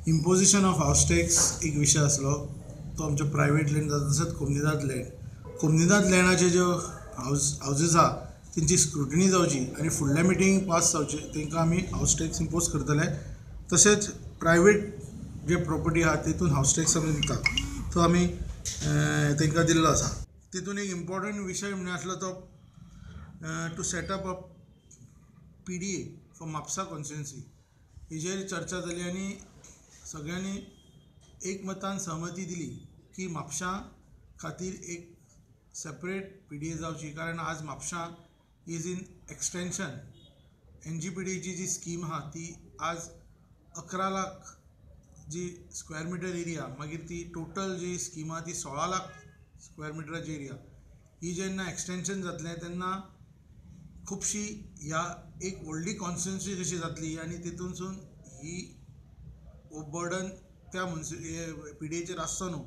Imposition of house tax एक विशय आसलो, तो आमचो प्रायवेट लँड जाता, तशेंच कोमुनिदाद लँड. कोमुनिदाद लँडाचे ज्यो हावजीस आहा तेंची स्क्रुटनी जावची आनी फुडल्या मिटींग पास जावची, तांकां आमी हावस टॅक्स इम्पोज करतले. तशेंच प्रायवेट जे प्रॉपर्टी आहा तेतून हावस टॅक्स आमी दिता, तो आमी तांकां दिल्लो आसा. तितून एक इम्पॉर्टंट विशय म्हणल्यार आसलो तो to set up a PDA for Mapusa constituency. हेजेर चर्चा जाली आनी सगळ्यांनी एकमतान सहमती दिली की म्हापशां खातीर एक सेपरेट PDA जावची, कारण आज म्हापशां is in extension. NGPDची ji scheme आहा ती आज 11 लाख जी स्क्वेअर मिटर एरिया, मागीर ती टोटल जी स्कीम आहा ती 16 लाख स्क्वेअर मिटराची एरिया. ही जेन्ना एक्सटेंशन जातलें तेन्ना खुबशी ह्या एक व्हडली कॉन्स्टिट्युन्सी कशी जातली आनी तितूनसून ही बर्डन त्या PDAचेर आसचो न्हू.